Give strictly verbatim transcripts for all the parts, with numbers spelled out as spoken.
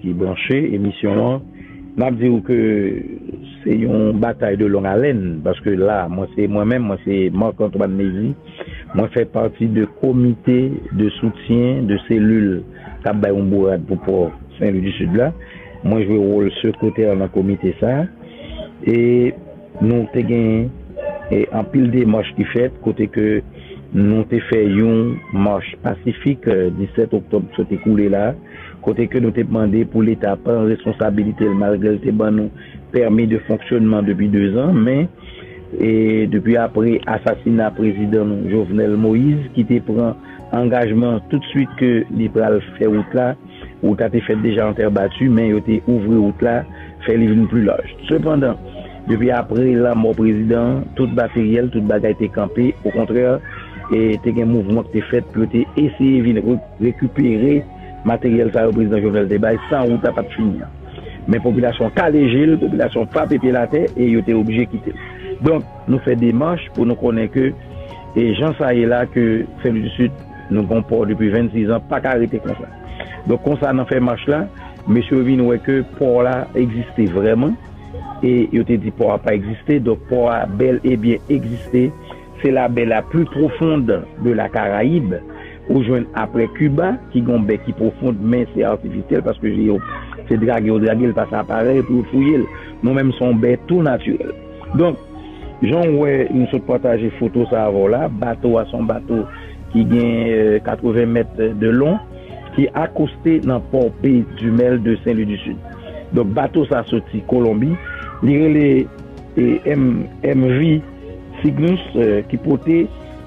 ki branche emisyon an, m ap di w ke se yon batay de long haleine, paske la, mwen se mwen menm, mwen se Marc Antoine Mézy, mwen fè pati de komite de soutyen de selil k ap bay yon bourad pou pò Sen Lwi di Sid la. Mwen jwe wòl sekretè nan komite sa a. E nou te gen e, anpil demach ki fèt, kote ke nou te fè yon mach pasifik, e, disèt oktòb sot ekoule la, kote ke nou te mande pou Leta pran responsabilite l, malgre l te ban nou pèmi de fonksyonman depi dezan, men e, depi apre asasina prezidan nou Jovenel Moïse, ki te pran angajman toutswit ke li pral fè wout la, wout la te fèt deja an tè bati, men yo te ouvri wout la, fè li vin pli laj. Sepandan, depi apre lanmò prezidan an, tout materyèl, tout bagay te kanpe. Okontrè, e, te gen mouvman ki te fèt pou yo te eseye vin re- rekipere materyèl sa yo prezidan Jovenel te bay san wout la pa t fini an. Men popilasyon kale je l, popilasyon frape pye l atè e yo te oblije kite l. Donk, nou fè demach pou nou konnen ke e jan sa ye la ke Sen Lwi di Sid, nou gon pò depi vennsis an, pa ka rete konsa. Donk, konsa nan fè mach la, mesye yo vin wè ke pò la egziste vrèman e yo te di pò a pa egziste. Donk, pò a bèl e byen egziste. C'est la baie la plus profonde de la Caraïbe. Ou jwenn apre Kiba, ki gon bè ki pwofond, men se atifisyèl paske se yo, se drage yo drage l, pase aparèy pou yo fouye l. Nou menm, se yon bè tou natirèl. Donk, jan w wè, nou sot pataje foto sa avè w la, bato a se yon bato ki gen e, katreven mèt de long, ki akoste nan pò Pays du Mel de Sen Lwi di Sid. Donk, bato sa soti Kolonbi, li rele e, M- M V Cygnus, e, ki pote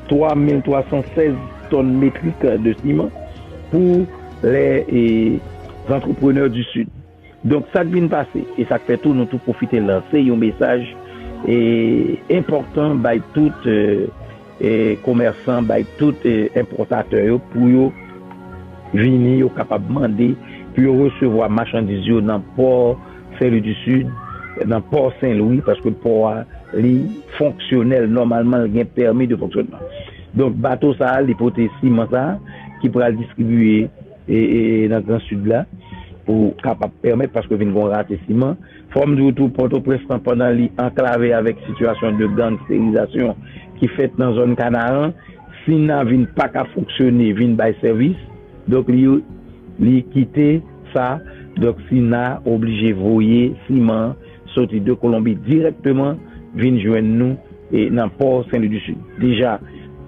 twa mil twa san sèz tòn metrik de siman pou les e, entrepreneurs du Sud. Donk, sa k vin pase, e sa k fè tou, nou tou pwofite lanse yon mesaj e, enpòtan bay tout e, e, komèsan, bay tout e, enpòtatè yo, pou yo vini, yo kapab mande pou yo resevwa machandiz yo nan pò Sen Lwi di Sid, nan pò Sen Lwi, paske pò a, li fonksyonèl nòmalman, li gen pèmi de fonksyonman. Donk, bato sa a, li pote siman sa a, ki pral distribiye e, e, nan Gran Sid la, pou kapab pèmèt, paske vin gon rate siman. Fò m di w tou, Pòtoprens lan, pandan li anklave avèk sitiyasyon de gangsterizasyon ki fèt nan zòn Kanaran, Sina vin pa ka fonksyone, vin bay sèvis. Donk, li, li kite sa. Donk, Sina oblije voye siman soti de Kolonbi dirèkteman vin jwenn nou e nan pò Sen Lwi di Sid. Deja,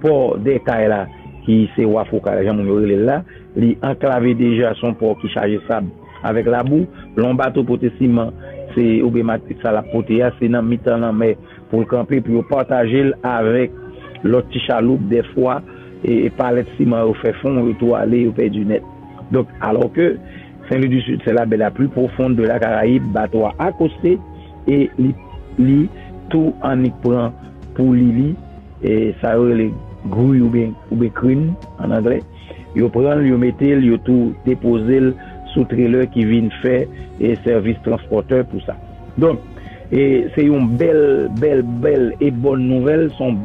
pò Dèkay la, ki se Wafokay la, jan moun yo rele l la, li anklave deja, se yon pò ki chaje sab avèk labou. Lè yon bato pote siman, se oubyen matris sa l ap pote a, se nan mitan lanmè pou l kanpe, pou yo pataje l avèk lòt ti chaloup, dèfwa, e, e palèt siman yo fè fon, yo tou ale, yo pèdi nèt. Donk, alò ke Sen Lwi di Sid, c'est la baie la plus profonde de la Caraïbe, bato a akoste e li, li tou annik pran pou li, li, e sa yo rele gri oubyen, oubyen krin an anglè. Yo pran l, yo mete l, yo tou depoze l sou trelè ki vin fè e sèvis transpòtè pou sa. Donk, e se yon bèl, bèl, bèl e bòn nouvèl. Se yon,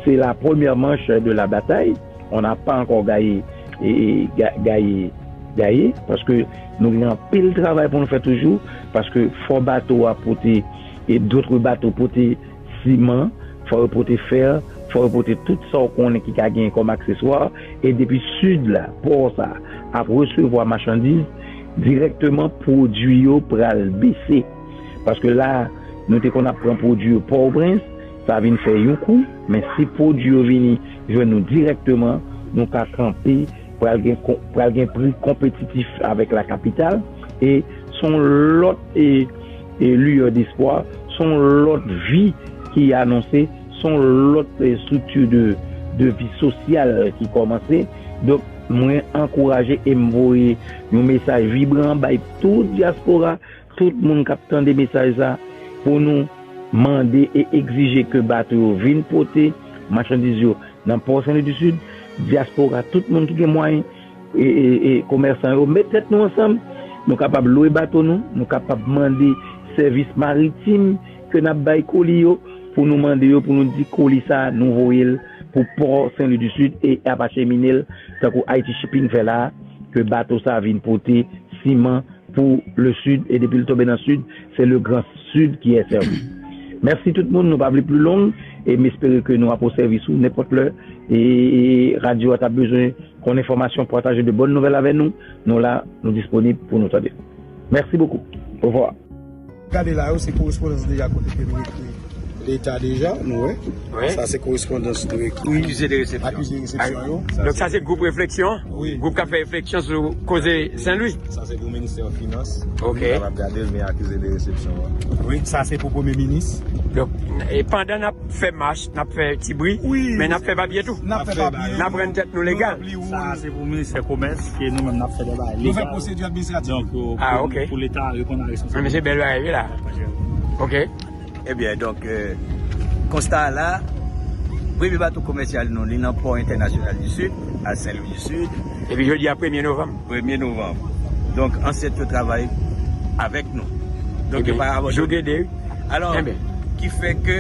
c'est la première manche de la bataille. On n'a pas encore gagné, e, e, ga- gagné, gagné, paske nou gen anpil travay pou nou fè toujou, paske fò bato a pote, e dòt bato pote siman, fò yo pote fè, fò yo pote tout sa w konnen ki ka genyen kòm akseswa, e depi sid la, pò sa ap resevwa machandiz, dirèkteman pwodui yo pral bese. Paske la, nou te konn ap pran pwodui yo Pòtoprens, sa vin fè yon kou, men si pwodui yo vini jwenn nou dirèkteman, nou ka kanpe, pral gen, pral gen pri konpetitif avèk la kapital, e se yon lòt e, e liyè despwa, se yon lòt vi ki anonse, se yon lòt e, estrikti de, de vi sosyal ki kòmanse. Donk, mwen ankouraje e m voye yon mesaj vibran bay tout dyaspora, tout moun k ap tande mesaj sa, pou nou mande e egzije ke bato yo vin pote machandiz yo nan pò Sen Lwi di Sid. Dyaspora, tout moun ki gen mwayen, e, e, e komèsan yo, met tèt nou ansanm, nou kapab lwe bato nou, nou kapab mande sèvis maritim ke n ap bay koli yo, pou nou mande yo, pou nou di koli sa, nou voye l pou pò Sen Lwi di Sid e ap achemine l, tankou Haiti Shipping fè la, ke bato sa vin pote siman pour le Sud, et depuis le tomber dans le Sud, c'est le Grand Sud qui est servi. Mèsi tout moun, nou pa vle pli long, e m espere ke nou ap o sèvis ou nenpòt lè. E radyo a ta bezwen konn enfòmasyon, pataje de bòn nouvèl avè nou. Nou la, nou disponib pou nou tande. Mèsi bokou. Ovwa. Gade la yo, se korespondans deja kote ke nou ekri Leta deja, nou wè. Wi. Sa se korespondans nou ekri. Akize de resepsyon. Akize de resepsyon yo. Donk sa se gwoup refleksyon? Wi. Gwoup k ap fè refleksyon sou koze Senlwi? Sa se pou ministè finans. Ok. Ou kapab gade l, men akize de resepsyon an. Wi, sa se pou premye minis. Donk, e pandan n ap fè mach, n ap fè ti bri, men n ap fè papye tou. N ap fè papye. N ap rann tèt nou legal. Sa se pou ministè komès, ke nou menm n ap fè de bagay legal. Nou fè pwosedi administratif. Donk, euh, pou, pou Leta reponn a responsablite. Men se bèl bagay, wi, la. Ok. Ebyen, donk, euh, konsta a la, premye bato komèsyal nou, li nan pò entènasyonal di Sid, a Senlwi di Sid. Epi jodi a premye novanm. Premye novanm. Donk, ansyèt yo travay avèk nou. Donk, yo pa abandone. Jou gede, wi. Alò, ki fè ke,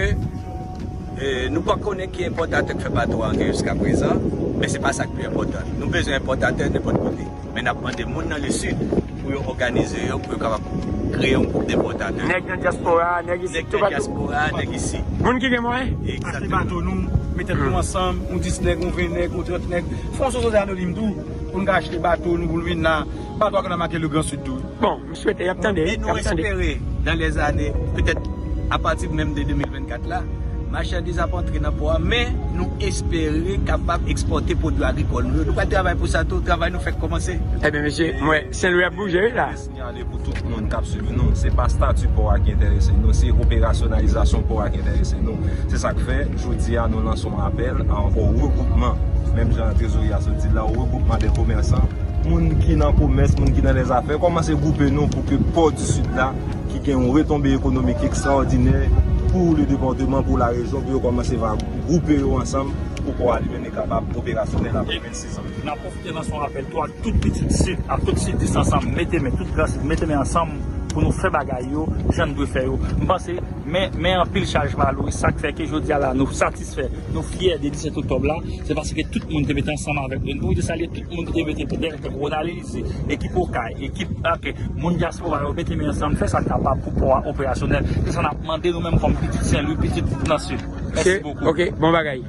euh, nou pa konnen ki enpòtatè k fè bato a antre jiska prezan, men se pa sa k pi enpòtan. Nou bezwen enpòtatè nenpòt kote. Men n ap mande moun nan Lesid pou yo òganize yo, pou yo kapab kreye yon gwoup de enpòtatè. Nèg nan dyaspora, nèg isit, toupatou. Nèg nan dyaspora, nèg isit. Moun ki gen mwayen. Achte bato nou, met tèt nou ansanm, yon dis nèg, yon ven nèg, yon trant nèg. Fè yon sosyete anonim tou, pou n ka achte bato nou, pou n vin la. Bato a konn ap make le Grand Sud tou. Bon, m swete y ap tande, y ap tande. E nou espere, dans les années, petèt apati menm de de mil vennkat la, machandiz ap antre nan pò a, men nou espere kapab ekspòte pwodui agrikòl nou yo. Nou pral travay pou sa tou, travay nou fèk kòmanse. Ebyen, mesye, m wè Senlwi ap bouje, wi, la. Sinyale pou tout moun k ap swiv nou, se pa stati pò a ki enterese nou, se operasyonalizasyon pò a ki enterese nou. Se sa k fè, jodi a, nou lanse yon apèl a, o regwoupman, menm jan trezorye a sot di la, o regwoupman dè komèsan, moun ki nan komès, moun ki nan lèzafè, kòmanse gwoupe nou pou ke pò di Sid la, ki gen yon retonbe ekonomik ekstraòdinè pou le depatman, pou larejyon, pou yo kòmanse va gwoupe yo ansanm pou pò a li menm li kapab operasyonèl apre vennsis an. N ap pwofite lanse yon apèl tou ak tout pitit Sid, ak tout Sidis ansanm, mete men, tout Gran Sid, mete men ansanm pou nou fè bagay yo jan n dwe fè yo. M panse, men, men anpil chaj pa lou, sa k fè ke jodi a la, nou satisfè, nou fyè de disèt oktòb la, se paske tout moun te mete ansanm avèk nou. Nou pwofite salye tout moun ki te mete, Ronald Elysée, ekip Okay, ekip Ake, moun dyaspora yo mete men ansanm, fè sa k kapab pou pò a operasyonèl. Se sa n ap mande nou menm kòm pitit Senlwi, pitit nan Sid. Mèsi bokou. Ok, bon bagay.